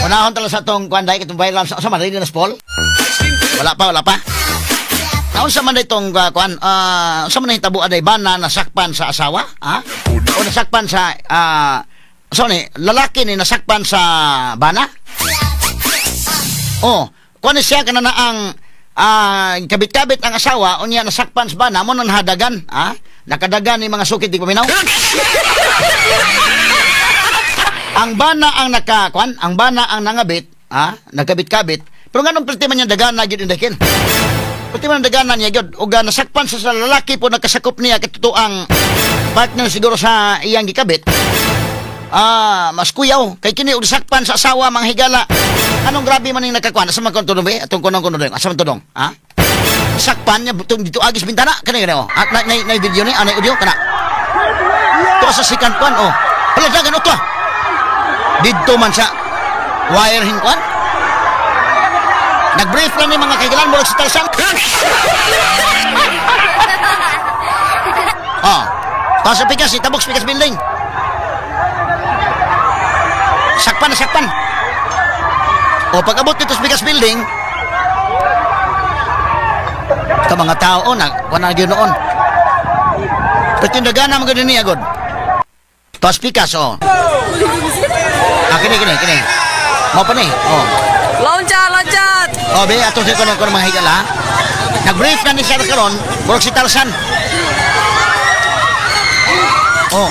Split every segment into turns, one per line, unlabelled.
Unahon tala sa atong kuan dai katong viral sa man ready na Paul? Wala pa, wala pa. Naunsa man itong kuan, unsa man hitabo aday bana nasakpan sa asawa, ha? O nasakpan sa sorry, lalaki ni nasakpan sa bana? Oh, kuan siya kana na ang kabit-kabit ang asawa unya nasakpan sa bana mo nang hadagan, ha? Nakadagan ni mga sukit di paminaw. Ang bana ang nakakuan, ang bana ang nangabit, ha? Nagkabit-kabit. Pero nganong perti man niya dagana gyud indakin? Perti man dagana niya gyud ug nasakpan sa lalaki po nakasakop niya katotoang partner siguro sa iyang gikabit. Mas kuyaw kay kini og nasakpan sa asawa mga higala. Anong grabe man ning nakakuan? Asa man kon tudong be? Atong kunong kuno dong. Asa man tudong? Ha? Nasakpan niya butong dito agis bintana kani kani oh. Na, na, na video ni, na audio kana. To sa sikan kuan oh. Hala dagan to. Didto man sa wire hinkuan. Nag-brief lang ni mga kaigalan murag sa Tarzan. Oh, sa pikas, itabok sa pikas building. Sakpan na sakpan. O pag-abot dito sa pikas building, ito mga tao na, wala na noon. Pero tindagan na mga niya, god. Tapos pikas, oh. Ah, kini, kini, kini. Mau pa ni, oh.
Loncat, loncat.
Oh, be, atong sa kono kono mga higala. Nag-brief na ni siya karon, murag si Tarzan. Oh.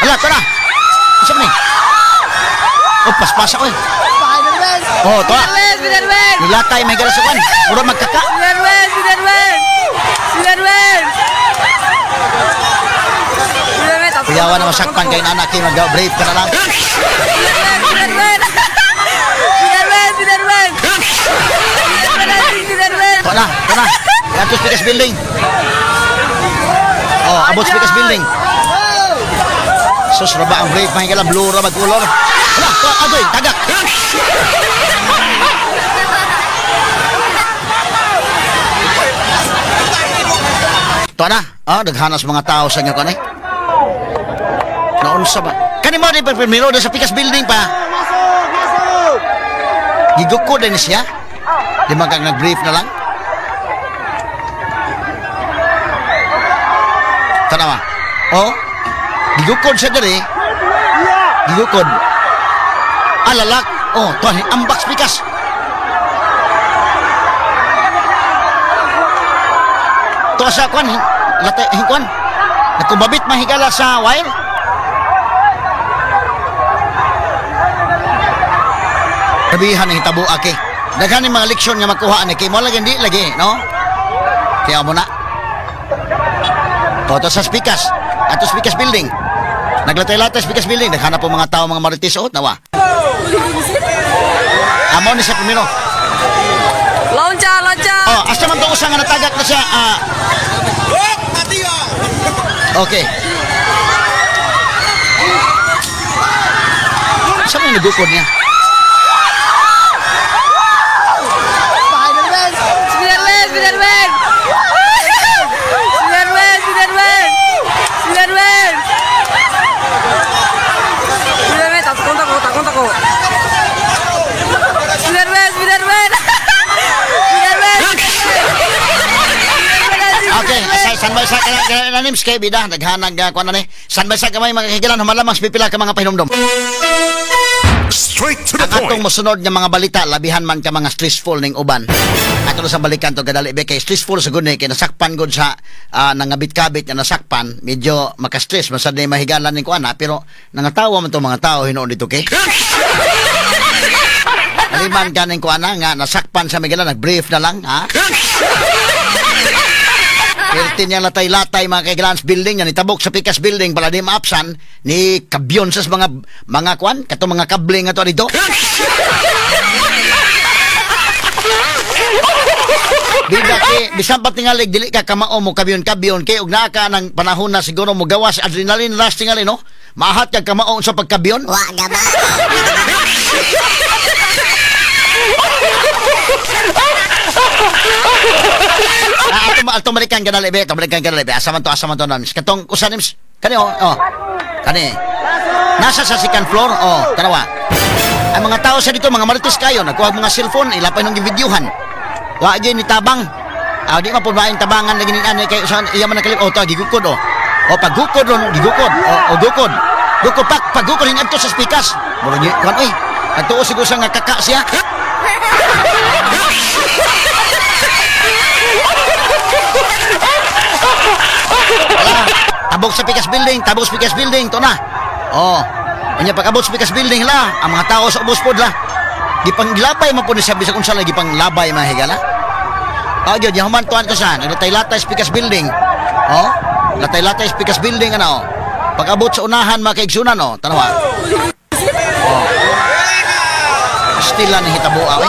Hala, tara. Isa man ni. Oh, paspasa oy. Oh, to. Nilatay may higala sa kwan. Murag magkaka. Kuyawan na masakpan kay nanak kay mag-brief ka na lang. Ito na, ito na. Ato sa Pikas Building. Oh, abot sa Pikas Building. Sus, raba ang brave, mahigala, blue, raba, color. Wala, ito, agoy, tagak. Ito na. Oh, naghanas mga tao sa inyo kanay. Naunsa ba? Kani mo din primero sa Pikas Building pa. Giguko din siya. Di man kang nag-brief na lang. Tanawa. Oh, gigukod siya diri. Gigukod. Alalak. Oh, tuan ambak pikas. Tuwa sa kwan, latay hingkwan. Nagkubabit mahigala sa wire. Sabihan ang hitabo ake. Daghan ni mga leksyon nga makuha ani kay mo lagi hindi lagi, no? Kaya mo na. Toto sa Spikas, ato Spikas Building. Naglatay-latay Spikas Building, naghanap po mga tao mga marites oh, nawa. Amo ni siya primero.
Loncat, loncat.
Oh, asa man to usa nga natagak na siya. Okay. Sa man nagukod niya? Okay, san ba sa nanim kay bida naghanag kuan na ni. San ba sa kamay mga kahigalan humalamang sa pipila ka mga pahinumdom.
Straight to the
Ang atong
point.
mosunod nga mga balita labihan man ka mga stressful ning uban. Ato na sa balikan to kadali be kay stressful sa gud ni kay nasakpan gud sa nangabit-kabit nga nasakpan, medyo maka-stress man sad ni mahigalan ning kuan pero nangatawa man to mga tao hinuon dito kay. Naliman ka ning kuan nga nasakpan sa migala nag-brief na lang ha. Perti niya latay-latay mga kay building nga nitabok sa Pikas Building pala di maapsan ni kabyon sa mga kuan katong mga kable nga to dito. Bida kay bisan pa tingalig dili ka kamao mo kabyon-kabyon kay og naa ka ng panahon na siguro mo gawas adrenaline rush tingali no. Maahat ka kamao sa pagkabyon.
Wa gaba.
Ato balikan ka dali be, ato balikan ka dali be. Asa man to namis. Katong usa nims. Kani oh, oh. Kani. Nasa sa second floor, oh, tanawa. Ang mga tao sa dito, mga marites kayo, nagkuha mga cellphone, ilapay nung givideohan. Wa gyud ni tabang. Ah, di man pud maayong tabangan lagi ni anay kay sa iya man nakalip. Oh, ta gigukod oh. Oh, paggukod ron, gigukod. Oh, oh gukod. Gukod pak, paggukod rin adto sa spikas. Mura ni kuan oy. Nagtuo siguro sa nga kaka siya. Wala. Tabok sa Pikas Building, tabok sa Pikas Building, to na. Oh. Unya pag-abot sa Pikas Building la, ang mga tao sa ubos pod la. Gipanglabay man po ni sabi sa kung saan gipanglabay mga higala. Ah, gyud yahuman tuan ko sa naglatay-latay sa Pikas Building. Oh, latay-latay sa Pikas Building ano. Pag-abot sa unahan mga kaigsunan oh, tanawa. Oh. Still lang hitabo ah.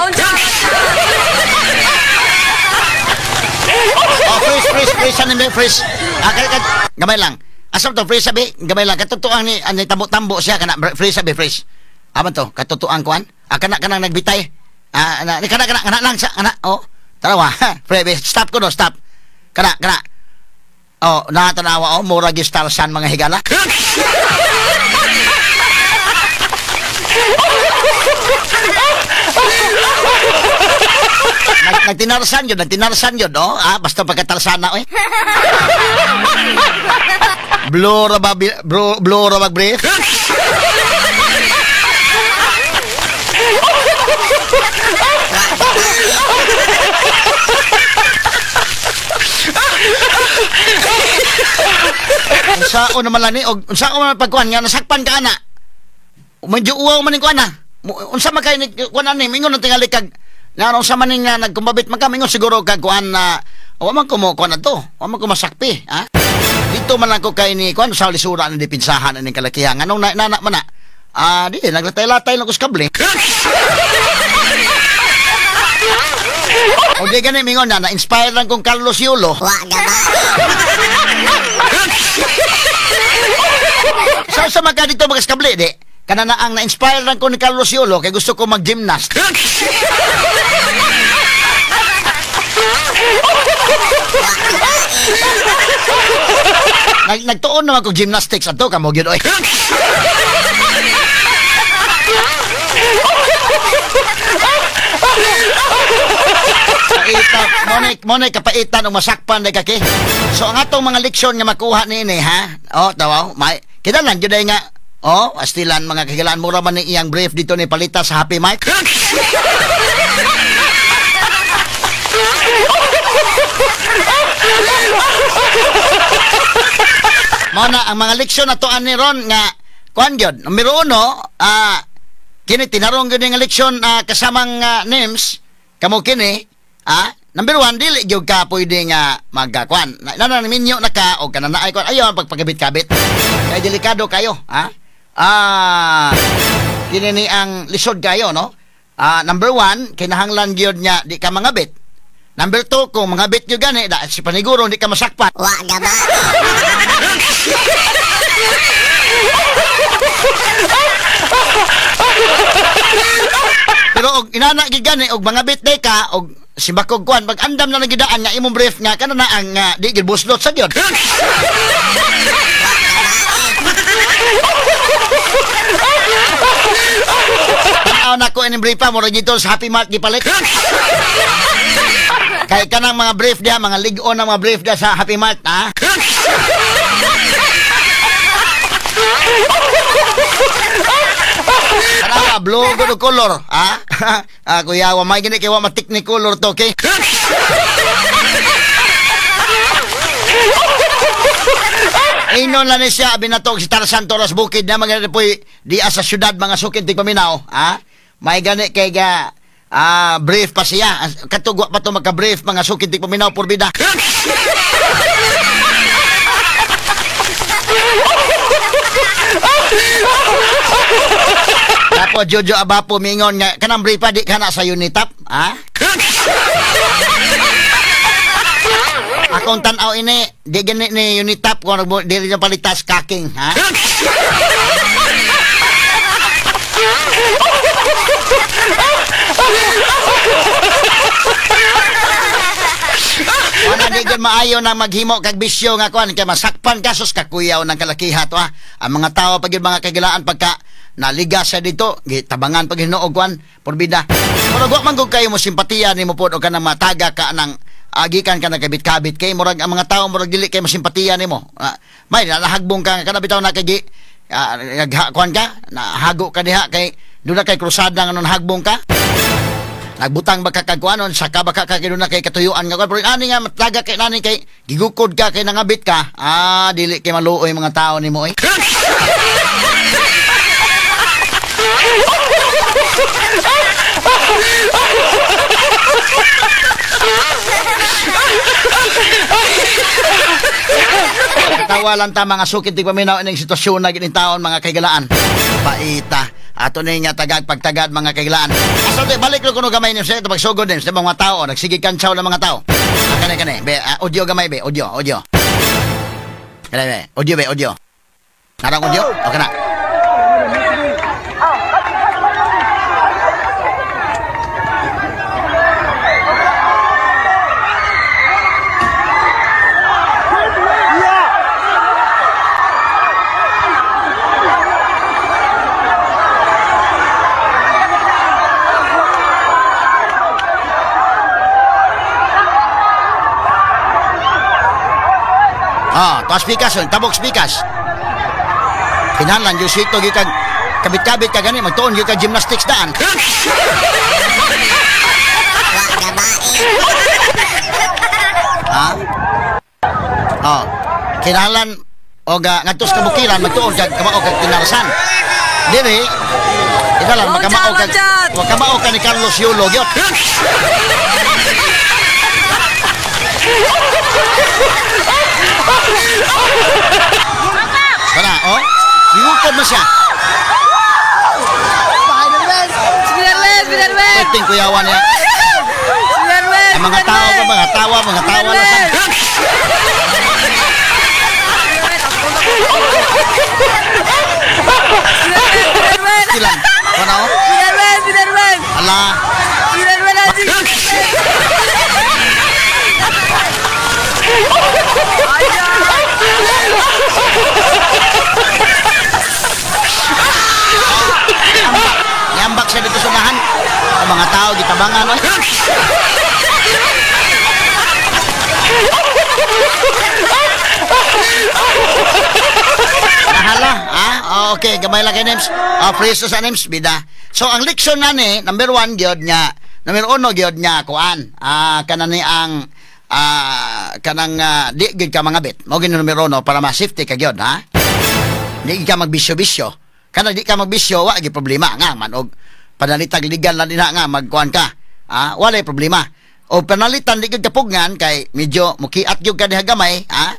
Oh, freeze, freeze, freeze, ano may freeze. Ah, gamay lang. Asam to freeze sabi, gamay lang katutuang ni ani tambo-tambo siya kana freeze sabi freeze. Aman to, katutuang kuan. Ah, kana kanang nagbitay. Ah, na, kana kana kana lang sa kana. Oh. Tanawa, freeze, stop ko no, stop. Kana kana. Oh, natanawa oh, mura gyud Tarzan mga higala. Nagtinarsan yun, no? Ah, basta pagkatarsana, eh. Blue ra ba, blue ra ba brief? Unsaon naman lang ni, og unsaon man pagkuan nga nasakpan ka ana. Medyo uwaw man ning kuan na. Unsa man kay ni kuan ani, mingon ang tingali kag nga unsa man ning nagkumbabit man ka, mingon siguro kag kuan na wa man ko mo kuan adto, wa man ko masakpi, ha? Dito man lang ko kay ni kuan sa lisura ng dipinsahan aning kalakihan. Anong nana man na? Ah, di naglatay-latay lang ko sa kable. O di gani mingon na na-inspire lang kong Carlos Yulo.
Wa gaba.
Sa magka dito mga skable di. Kana na ang na-inspire lang ko ni Carlos Yulo kay gusto ko mag-gymnast. Nagtuon naman ko gymnastics adto kamo gyud oy. Paita, monay kapaitan o masakpan day kaki. So ang atong mga leksyon nga makuha niini ha. Oh, tawaw, may kinahanglan gyud ay nga. Oh, astilan mga kahigalaan mura man ni iyang brief dito ni palita sa Happy Mike. Mao na ang mga leksyon ato ani ron nga kuan gyud. Numero 1, kini tinarong gyud nga leksyon kasamang names kamo kini, number 1 dili gyud ka pwede nga magkuan. Na minyo na ka og kananaay kuan ayo ang pagpagabit-kabit. Kay delikado kayo, ha? Kini ni ang lisod kayo, no? Number 1, kinahanglan gyud nga di ka mangabit. Number 2, kung mangabit gyud gani, da si paniguro di ka masakpan.
Wa gaba.
Pero og inana gyud gani og mangabit day ka og simbakog kuan pag andam na nagidaan nga imong brief nga kana na ang di gyud buslot sa gyud. Tanaw na ko ining brief pa mura dito sa Happy Mart gipalit. Kay kanang mga brief diha, mga lig-on na mga brief diha sa Happy Mart, ha? Tanawa, blue good color, ha? Kuya, wa may gini kay wa matik ni color to, okay? Inon lang ni siya, binatog si Tarzan Torres Bukid na mga po'y diya sa syudad, mga sukin tigpaminaw, ha? May gani kay ga brief pa siya. Katugwa pa to magka-brief, mga sukin tigpaminaw, porbida. Tapos Jojo Abapo mingon nga kanang brief pa di kana sa Unitap, ha? Akong tan-aw ini, di gani ni Unitap kung dili niya palitas kaking, ha? Wala di gyud maayo nang maghimo kag bisyo nga kuan kay masakpan ka sus kakuyaw ng kalakiha to ha. Ang mga tao pag mga kagilaan pagka naliga sa dito, gitabangan pag hinuog kuan porbida. Murag wa man gud kayo mo simpatiya nimo pod o kanang mataga ka nang agikan ka nagkabit-kabit kay murag ang mga tao murag dili kay mo simpatiya nimo. May nahagbong ka kana bitaw na kay nagkuan ka, nahago ka diha kay doon na kay krusada nga nun hagbong ka. Nagbutang ba ka kagkuanon, saka ba ka kay doon na kay katuyuan nga pero ani nga mataga kay nani kay gigukod ka kay nangabit ka. Ah, dili kay maluoy mga tao nimo eh. Tawa lang ta mga sukit di paminaw ining sitwasyon na gining taon mga kaigalaan. Paita. Ato ni nga tagag pagtagad mga kaigalaan. Asa te balik ro kuno gamay ni sa pagsugod ni sa mga tao nagsige kantsaw ng mga tao. Kani kani be audio gamay be audio audio. Kani be audio be audio. Narang audio okay na. Ah, tuas pikas, tabok pikas. Kinahanglan gyud sito gyud kag kabit-kabit ka gani magtuon gyud ka gymnastics daan. Ha? Oh, kinahanglan og ngadto sa kabukiran magtuon kag kamao kag tinarsan. Diri kinahanglan makamao kag makamao ka ni Carlos Yulo gyud. Tara, oh. Gigukod mo siya.
Spiderman!
Piting kuyawan niya.
Spiderman!
Ang mga tao pa, mga tawa lang sa...
Spiderman!
Silang. Ano?
Spiderman! Spiderman!
Ala.
Spiderman!
Yambak siya dito sa unahan. Ang mga tao gitabangan oy. Nahala, ha? Okay, gamay lang kay Nems. Freeze sa Nems bida. So ang leksyon na ni number 1 gyud nga, number 1 gyud nga kuan. Kanan ni ang kanang di gyud ka mangabit. Mao gyud numero 1 para ma-safety ka gyud, ha? Di ka magbisyo-bisyo. Kana di ka magbisyo, wa gyud problema nga man og panalitag legal na dinha nga magkuan ka. Walay problema. O panalitan di gyud kapugngan kay medyo mukiat gyud ka diha gamay, ha?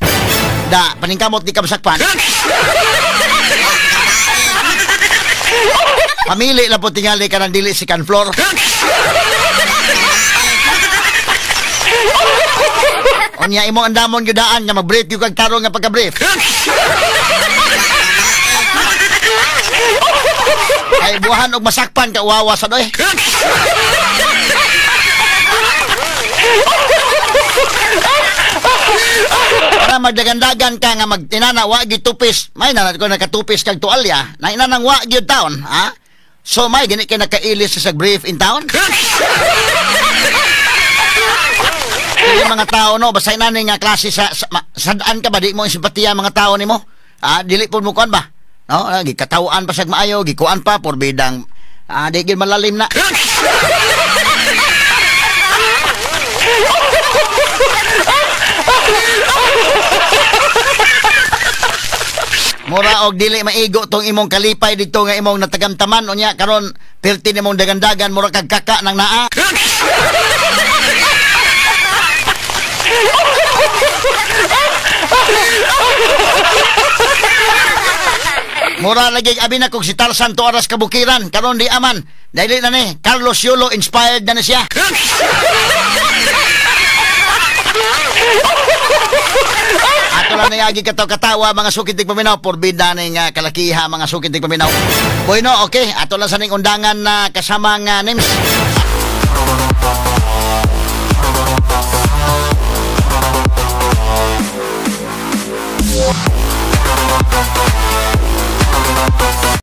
Da paningkamot di ka masakpan. Pamili lang po tingali ka ng dili second floor. Unya imo andamon gyud daan nga mag-brief gyud kag tarong nga pagka-brief. Ay buhan og masakpan ka uwawa sa doy. Para magdagandagan ka nga magtinana wa gitupis. May na ko nakatupis kag tualya. Na inanang wa gyud taon, ha? So may gani kay nakailis sa brief in town. Yung mga tao no, basta inani nga klase sa sadaan ka ba di mo simpatiya mga tao nimo? Dili pud mo kuan ba? No, gikatawaan pa siyag maayo, gikuan pa porbidang di gyud malalim na. Mura og dili maigo tong imong kalipay dito nga imong natagamtaman unya karon perti nimong dagandagan mura kag kaka nang naa. Mura lagi abi na kog si Tarzan to aras kabukiran karon di aman. Dili na ni Carlos Yulo inspired na ni siya. Ato lang nayagi kataw-katawa mga sukit tig paminaw porbida ning kalakiha mga sukit tig paminaw. Bueno, okay, ato lang sa ning undangan na kasamang Nims.